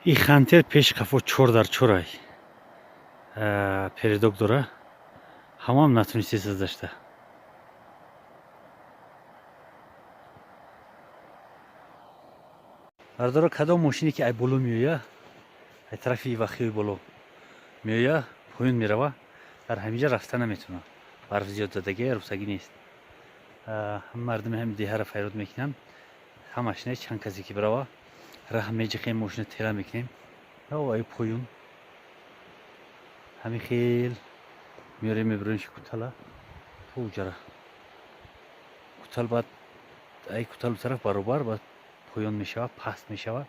И хантер пеши қафо чор дар чорай передок дора, ҳамаам натунистеса дашта. Бардоро, кадом мошине ки ай боло меоя, ай тарафи вахиёи боло меоя, поён мерава, дар ҳаминҷа рафта наметавонад. Барф зиёд задагия, русагӣ нест. Мардуми ҳами деҳаро файрод мекунанд, ҳамаш не, чанд касе ки бирава, раҳ меҷиқем, мошина тела мекунем, ай поён ҳамин хел меорем, мебироем кутала то уҷара кутал. Баъд ай куталу тараф баробар, баъд поён мешава, паст мешава,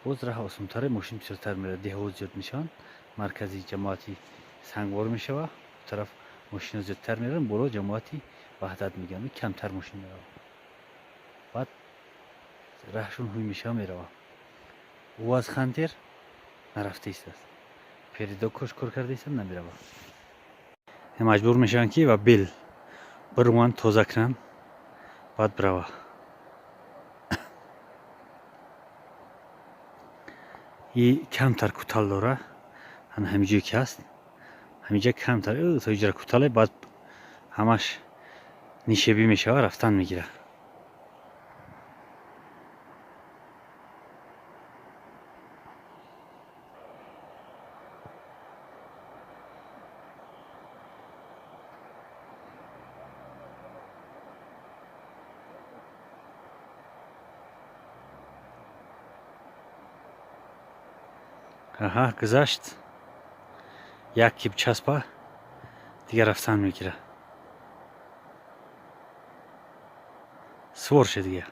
боз раҳ осонтаре, мошин бисёртар меравад, деҳаҳо зиёд мешаванд, маркази ҷамоати Сангвор мешава, тараф мошино зиёдтар мераванд, боло ҷамоати Ваҳдат мегӯянд, камтар мошин меравад, баъд раҳшон ҳуй мешава, мерава. Ӯ аз хантер нарафта истааст, передок ош кор карда иста, намерава. Маҷбур мешаванд, ки ва бел бируванд, тоза кунанд, баъд бирава. И камтар кутал дора, ана ҳамин ҷое ки ҳаст, ҳаминҷа камтар то иҷра кутале, баъд ҳамаш нишебӣ мешава, рафтан мегира. Аҳа, гузашт, як ки бичаспа, дигар рафтан мегира. Сувор ше дигар.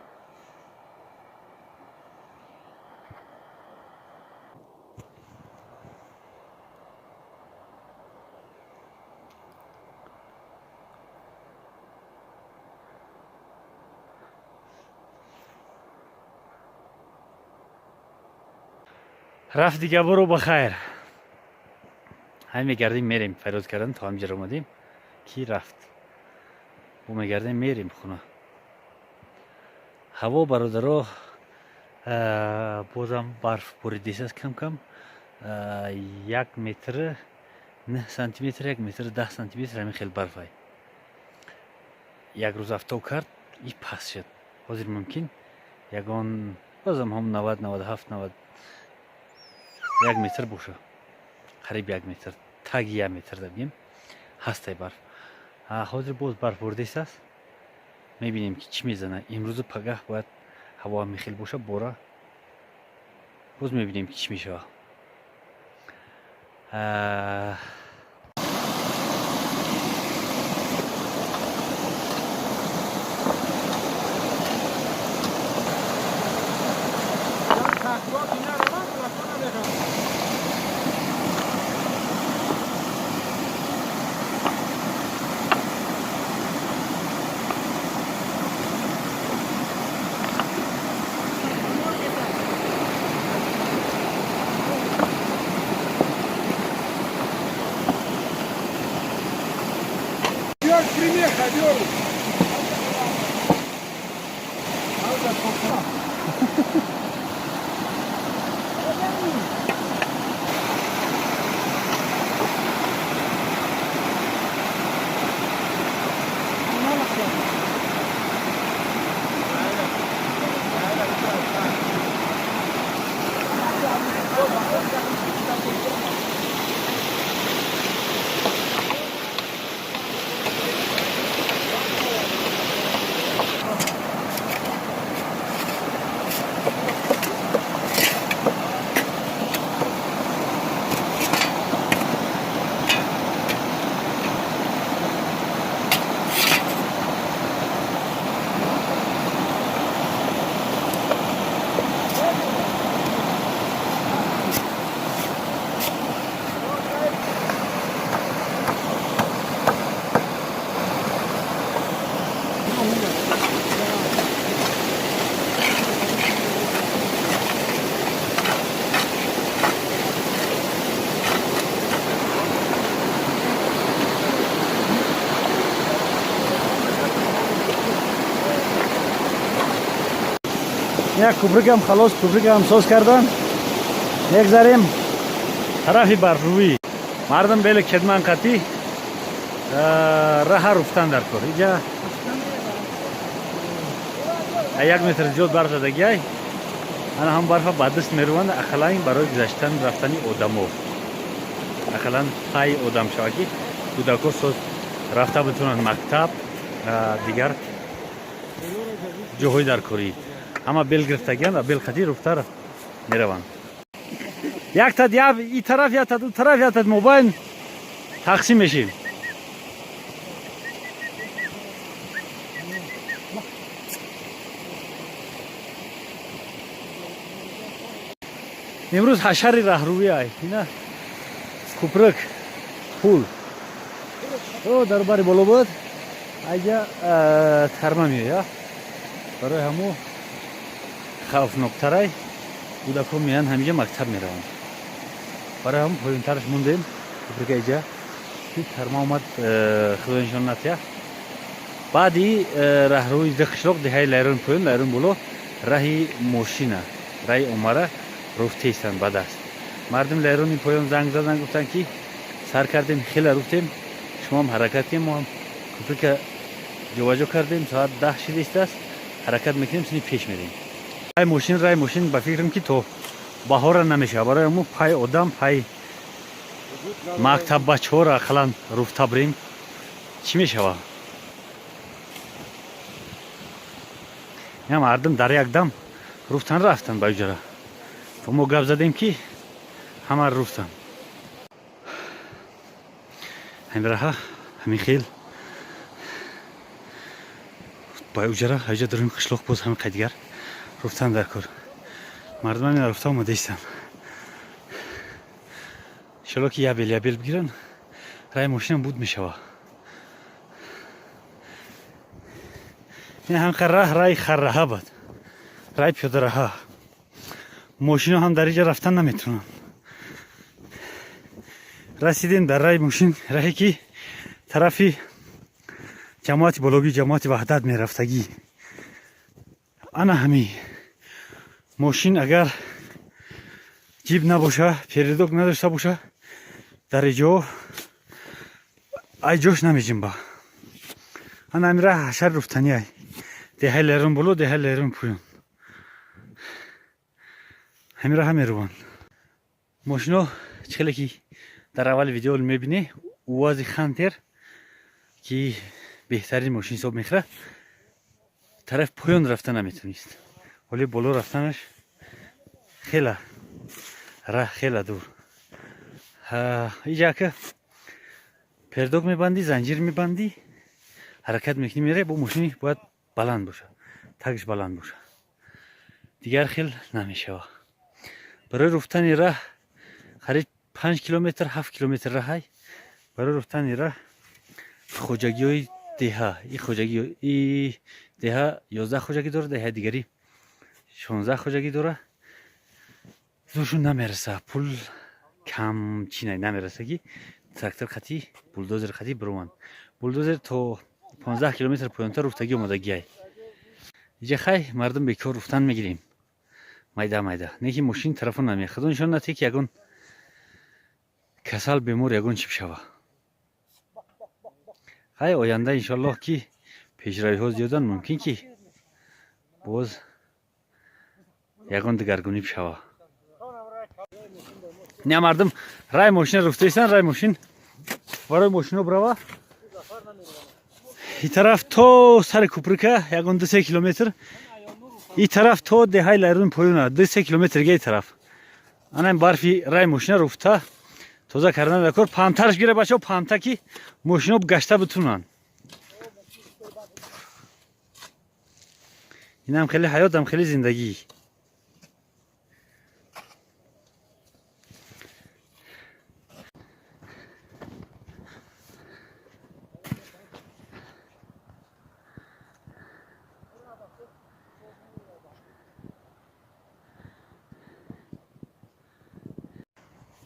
Рафт дига, буру, ба хайр. Ҳамин мегардем, мерем, фарёд кардан то ҳаминҷаро омадем, ки рафт. Бо мегардем, мерем хона. Ҳаво, бародаро, бозам барф боридисааст кам кам, 1 метр 9 сантиметр, 1 метр 10 сантиметр, ҳамин хел барфай. Як рӯз афтоб кард и паст шуд. Ҳозир мумкин ягон бозам ҳам 90, 97, 90 1 метр боша, қариб 1 метр, таги 1 метр да бигем ҳастай барф. Ҳозир боз барф боридисааст, мебинем, ки чӣ мезана имрӯзу пагаҳ. Бояд ҳаво ҳамин хел боша, бора, боз мебинем, ки чӣ мешава. Як кӯприкам халос, кӯприкам соз кардан. Мегзарем тарафи барфрӯӣ. Мардум бели кетман қатӣ раҳа руфтан дар кор. Иҷа 1 метр зиёд барф задагиай. Ана ҳам барфа ба даст меруванд, ақаллан барои гузаштан рафтани одамо. Ақаллан пай одам шава, ки кӯдако соз рафта битонанд мактаб, дигар ҷоҳои даркорӣ. Ҳама бел гирифтагианд ва бел қатӣ руфта мераванд. Яктад я и тараф, яктад у тараф, яктад мобайн тақсим мешем. Имрӯз ҳашари раҳрувӣ ай. Ина кӯприк, пул о дар бари боло буд, айҷа тарма меоя. Барои ҳамо хавфноктарай. Кӯдакҳо меянд, ҳамиҷа мактаб мераванд. Барои ҳамо поёнтараш мондем кӯприка иҷа, ки тарма омад, худо нишон натия. Баъди раҳрӯи ди қишлоқ, деҳаи Лайрон поён, Лайрон боло, раҳи мошина, раҳи омара руфтестанд ба даст. Мардум Лайрони поён занг задан, гуфтанд, ки сар кардем, хеле руфтем, шумоам ҳаракат кунем. Моам кӯприка ҷобаҷо кардем, соат 10 шидистааст, ҳаракат мекунем, сини пеш мерем. Рай мошин, рай мошин, ба фикрам, ки то баҳора намешавад. Барои мо пай одам, пай мактаббачаҳоро ақаллан руфта бирем, чӣ мешавад? Ина мардум дар як дам руфтан, рафтан ба уҷара. Мо гап задем, ки ҳама руфтан. Ҳамин раҳа, ҳамин хел ба уҷара, аҷа дорем қишлоқ, боз ҳамин қайдигар руфтан дар кор. Мардум ҳамин руфта омадаистанд. Иншолло, ки ябел ябел бигиранд, рай мошинам буд мешава. Ин ҳамқа раҳ раи харраҳа бад, рай пиёдараҳа. Мошино ҳам дар иҷа рафтан наметавонанд. Расидем дар раи мошин, раҳе ки тарафи ҷамоати Бологӣ, ҷамоати Ваҳдат мерафтагӣ. Ана ҳамин мошин агар ҷип набоша, передок надошта боша, дар иҷо ай ҷош намеҷимба. Ана ҳамин раҳ ҳашар руфтани ай деҳаи Лерон боло, деҳаи Лерон поён, ҳамин раҳа меруванд мошино. Чӣ хеле ки дар аввали видео мебинӣ, УАЗи Хантер, ки беҳтарин мошин ҳисоб мехӯрад, тараф поён рафта наметавонист. Ҳоли боло рафтанаш хела раҳ хела дур. Иҷа передок мебандӣ, занҷир мебандӣ, ҳаракат мекунӣ, мерай. Бо мошини бояд баланд боша, тагш баланд боша, дигар хел намешава. Барои руфтани раҳ қариб 5 километр, 7 километр раҳай. Барои руфтани раҳ хоҷагиҳои деҳа, и хоҷагӣ, и деҳа 11 хоҷагӣ дорад, деҳаи дигарӣ 16 хоҷагӣ дорад. Зуршун намераса, пул кам чинай намераса, ки трактор қатӣ, булдозер қатӣ бированд. Булдозер то 15 километр поёнтар руфтагӣ омадагиай. Иҷа хай мардум бекор руфтан мегирем майда майда, не ки мошин тарафо намеяд. Худо нишон натиҳ, ки ягон касал, бемор, ягон чӣ бишава. Хай, оянда иншоаллоҳ, ки пешравиҳо зиёданд, мумкин ки боз ягон дигаргунӣ бишава. Не, мардум рай мошина руфтаистанд, рай мошин барои мошино бирава. И тараф то сари кӯприка ягон 2-3 километр, и тараф то деҳаи Лайрун поёна 2-3 километр и тараф. Ана барфи рай мошина руфта тоза кардан дар кор. Паҳнтараш гира, бачаҳо, паҳнта, ки мошино гашта битунанд. Инам хеле ҳаётам, хеле зиндагӣ.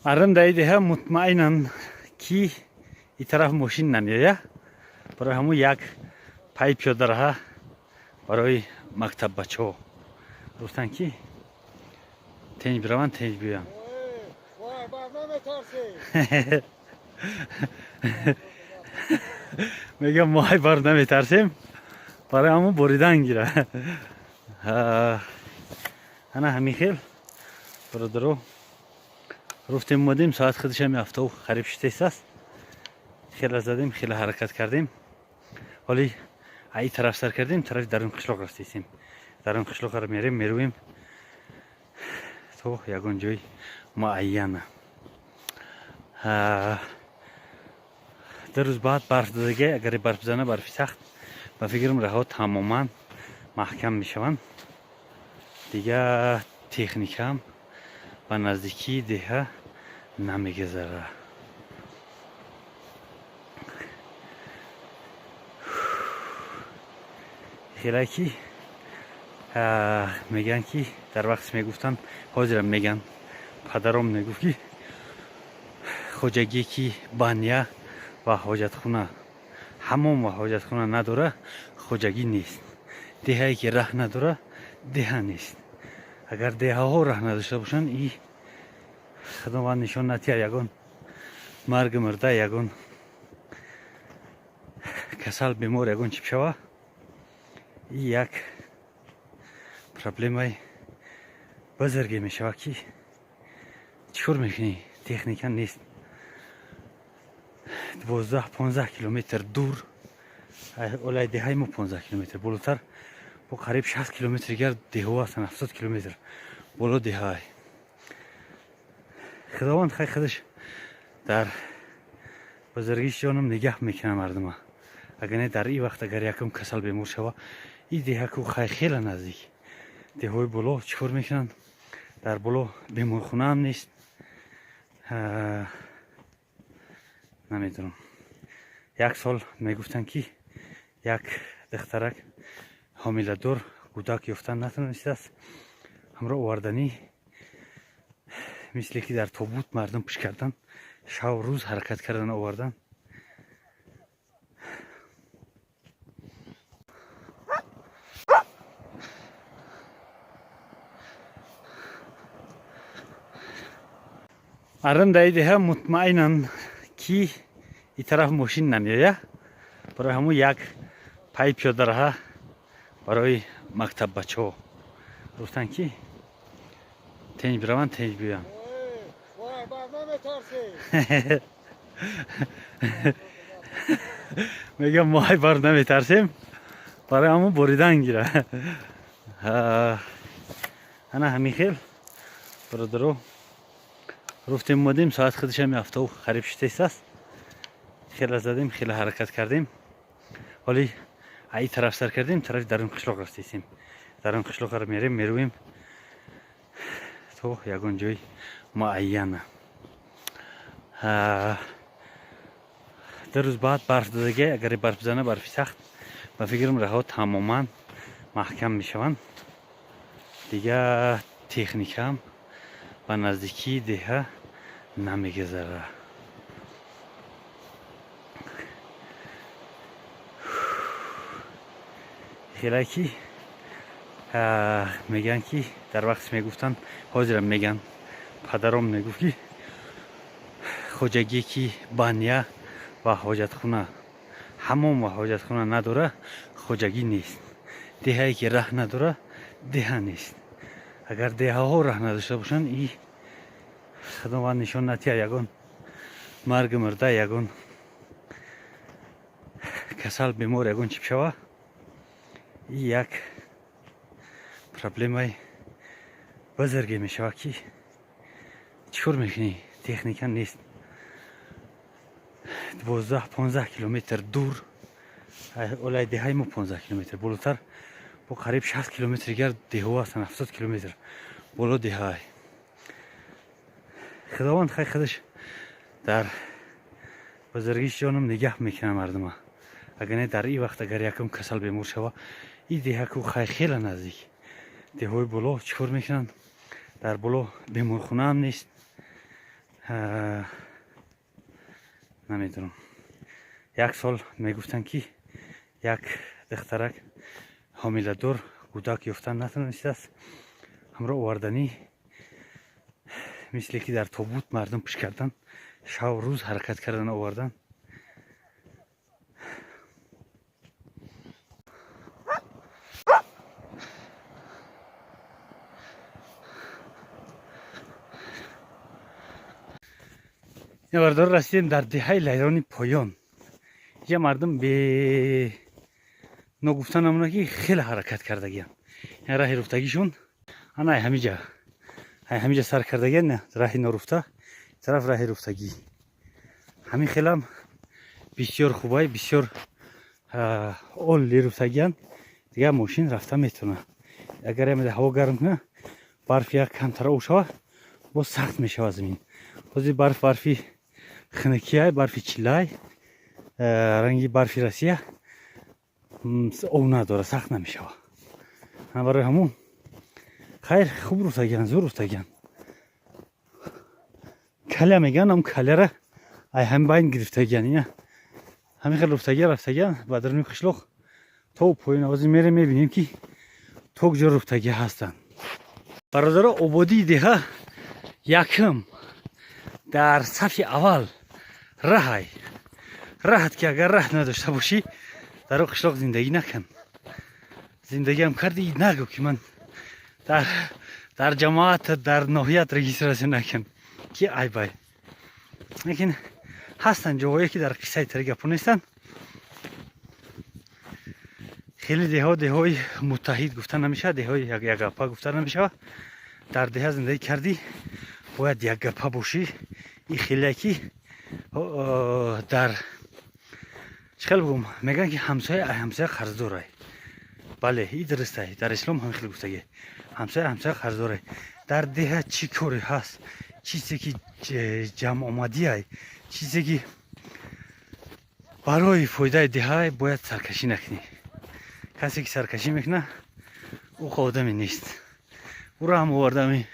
Мардум дар деҳа мутмаинанд, ки и тараф мошин намеоя. Барои ҳамун як пай пиёдараҳа барои мактаббачаҳо. Гуфтанд ки тинҷ бираванд, тинҷ биёянд. Мегӯям мо ай барф наметарсем, барои ҳамон боридан гира. Ана ҳамин хел бародаро руфтем омадем, соат худаш ҳами ҳафтаву қариб шитест аст. Хеле задем, хеле ҳаракат кардем. Ҳоли аи тараф сар кардем, тарафи дарун қишлоқ рафтесем. Дарун қишлоқро мерем, мерӯем то ягон ҷои муайяна. 2 рӯз баъд барф додагӣ, агаре барф бизана, барфи сахт, ба фикрам раҳо тамоман маҳкам мешаванд. Дига техникаам ба наздикии деҳа намегузара. Хеле ки мегӯянд ки дар вақте мегуфтанд, ҳозирам мегӯянд, падаром мегуфт ки хоҷагие ки баня ва ҳоҷатхона, ҳамом ва ҳоҷатхона надора, хоҷагӣ нест. Деҳае ки раҳ надора, деҳа нест. Агар деҳаҳо раҳ надошта бошанд, и худованд нишон натиҳад, ягон марги мурда, ягон касал бемор, ягон чӣ бишава, и як проблемаи бузурге мешавад ки чӣ кор мекунӣ, техника нест. 12-15 километр дур, олаи деҳаи мо 15 километр болотар, бо қариб 60 километр дигар деҳо ҳастанд, 70 километр боло деҳаай. Худованд хай худаш дар бузургиш ҷонам нигаҳ мекунад мардума. Агар не дар ин вақт агар якум касал бемор шава, и деҳа ку хай хеле наздик. Деҳои боло чӣ кор мекунанд? Дар боло беморхонаам нест. Намедонам. Як сол мегуфтанд ки як духтарак ҳомиладор кӯдак ёфтан натонистааст, ҳамроҳ оварданӣ мисле ки дар тобут мардум пӯш кардан, шав рӯз ҳаракат кардан овардан. Мардум дар деҳа мутмаинанд ки и тараф мошин намеояд, барои ҳамун як пай пиёдараҳа барои мактаббачаҳо гуфтанд ки тинҷ бираванд, тинҷ биёянд. Мегӯям мо ай барф наметарсем, барои ҳамон боридан гира. Ана ҳамин хел бародаро руфтем омадем, соат худаш ҳами ҳафтаву қариб шитест аст. Хеле задем, хеле ҳаракат кардем. Ҳоли аи тараф сар кардем, тарафи дарун қишлоқ рафтесем. Дарун қишлоқро мерем, мерӯем то ягон ҷои муайяна. 2 рӯз баъд барф додагӣ, агаре барф бизана, барфи сахт, ба фикрам раҳо тамоман маҳкам мешаванд. Дига техникаам ба наздикии деҳа намегузара. Хеле ки мегӯянд ки дар вақте мегуфтанд, ҳозирам мегӯянд, падаром мегуфт ки хоҷагие ки баня ва ҳоҷатхона, ҳамом ва ҳоҷатхона надора, хоҷагӣ нест. Деҳае ки раҳ надора, деҳа нест. Агар деҳаҳо раҳ надошта бошанд, и худованд нишон натиҳад, ягон марги мурда, ягон касал бемор, ягон чӣ бишава, и як проблемаи бузурге мешавад ки чӣ кор мекунӣ, техника нест. 12-15 километр дур, олаи деҳаи мо 15 километр болотар, бо қариб 60 километр дигар деҳо ҳастанд, 70 километр боло деҳаай. Худованд хай худаш дар бузургиш ҷонам нигаҳ мекунад мардума. Агар не дар ин вақт агар якум касал бемор шава, и деҳа ку хай хеле наздик. Деҳои боло чӣ кор мекунанд? Дар боло беморхонаам нест. Намедонам. Як сол мегуфтанд ки як духтарак ҳомиладор кӯдак ёфтан натонистааст, Ҳамро оварданӣ мисле ки дар тобут мардум пуш кардан, шав рӯз ҳаракат кардан овардан. Бардор расидем дар деҳаи Лайрони Поён. Инҷа мардум бе ногуфта намона ки хеле ҳаракат кардагиянд. Раҳи руфтагишон ана ҳамиҷа ҳамиҷа сар кардагиян, раҳи норуфта тараф раҳи руфтагӣ. Ҳамин хелам бисёр хубай, бисёр олли руфтагиянд. Дигар мошин рафта метавонад. Агар ҳаво гарм кунад, барф як камтар об шавад, боз сахт мешавад замин. Ҳозир барф барфи хунукиай, барфи чилай, ранги барфи Россия об надорад, сахт намешавад. Барои ҳамун хайр хуб руфтагиянд, зур руфтагиянд. Каля мегӯянд, ам каляра ай ҳами байн гирифтагиянд. Ина ҳамин хел руфтагия рафтагиянд ба даруни қишлоқ то поён. Ҳозир мерем мебинем ки то куҷо руфтагия ҳастанд. Бародаро, ободии деҳа якм дар сафи аввал раҳай. Раҳат ки агар раҳ надошта бошӣ, дар он қишлоқ зиндагӣ накун. Зиндагиам кардӣ, нагӯ ки ман дар ҷамоат, дар ноҳият регистрация накун, ки айбай. Лекин ҳастанд ҷоҳое ки дар қиссаи тари гапо нестанд. Хеле деҳо деҳои муттаҳид гуфта намешавад, деҳои якгапа гуфта намешавад. Дар деҳа зиндагӣ кардӣ, бояд якгапа бошӣ. Ин хеле ки дар чӣ хел бигӯм, мегӯянд ки ҳамсоя ҳамсоя қарздорай. Бале, и дурустай, дар ислом ҳамин хел гуфтагӣ, ҳамсоя ҳамсоя қарздорай. Дар деҳа чӣ коре ҳаст, чизе ки ҷамъомадиай, чизе ки барои фоидаи деҳа, бояд саркашӣ накунӣ. Касе ки саркашӣ мекунад, ӯ одаме нест. Ӯро ҳам овардами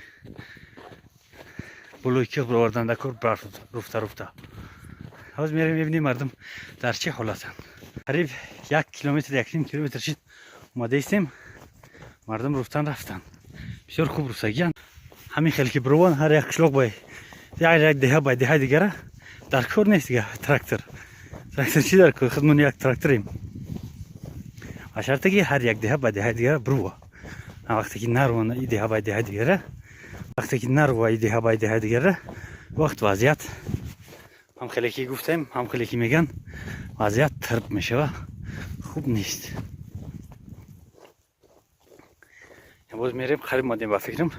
болои киҳ бировардан дар кор, барф руфта руфта. Ҳозир мерем мебинем мардум дар чӣ ҳолатанд. Қариб 1 километр, 1,5 километр шид омадаистем. Мардум руфтан рафтанд, бисёр хуб руфтагиянд. Ҳамин хел ки бирован ҳар як қишлоқ бай як деҳа бай деҳаи дигара дар кор нест. Дига трактор, трактор чӣ дар кор, худмон як тракторем. Ба шарте ки ҳар як деҳа ба деҳаи дигара бирува. Вақте ки наруванд и деҳа ба деҳаи дигара, вақте ки нарува и деҳа ба деҳаи дигара, вақт вазъият ҳам хеле ки гуфтем, ҳам хеле ки мегӯянд, вазъият тирб мешава, хуб нест. Боз мерем, қариб омадем, ба фикрам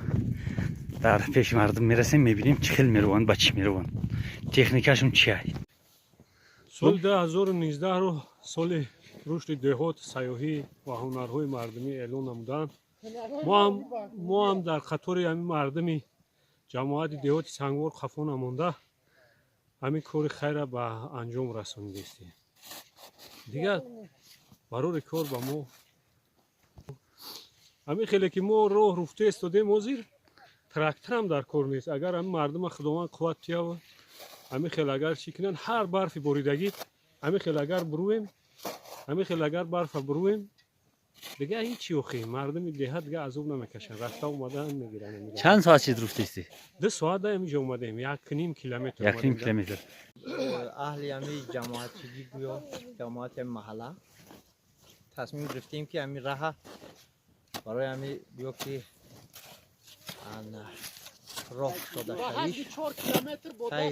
дар пеши мардум мерасем, мебинем чӣ хел меруванд, ба чӣ меруванд, техникашон чиай. Соли 2019-ро соли рушди деҳот, сайёҳӣ ва ҳунарҳои мардумӣ эълон намуданд. Мо ҳам дар қатори ҳамин мардуми ҷамоати деҳоти Сангвор қафо намонда, ҳамин кори хайра ба анҷом расонидестем. Дигар барори кор ба мо ҳамин хеле ки мо роҳ руфта истодем, ҳозир тракторам дар кор нест. Агар ҳамин мардума Худованд қувват тиёва, ҳамин хел агар чӣ кунанд, ҳар барфи боридагӣ ҳамин хел агар бурӯем, ҳамин хел агар барфа бурӯем, дигар ҳичи охи мардуми деҳа дигар азоб намекашанд, рафта омадан мегиранд. Чанд соат шид руфтаистӣ? 2 соат да ҳаминҷо омадем, 1,5 километр. 1,5 километр. Аҳли ҳами ҷамоатчигӣ, гӯё ҷамоати ҳами маҳалла тасмим гирифтем ки ҳамин раҳа барои ҳами гӯё ки роҳ кушода шавиш, тай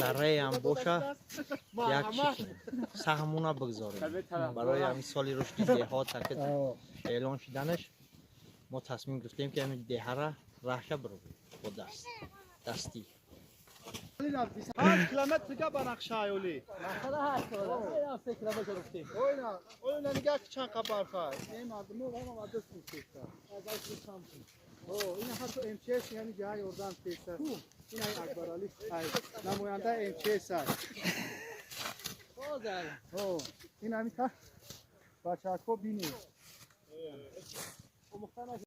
зарраеам боша, як саҳмуна бигзорем барои ҳамин соли рушди деҳот эълон шуданаш. Мо тасмим гирифтем ки ҳамин деҳара раҳша бирӯбем бо даст дастӣ. 5 километр дига ба нақша аёли. Ойна нигаҳ ки чанд қа барфа. Ин мардумо ҳама ба даст руфтеста. Ин ҳатто МЧС ҳами ҷаҳа ёрдам теста. Ин ай Акбарали ай намоянда МЧС ай. Ин ҳами та бачаҳако бинед.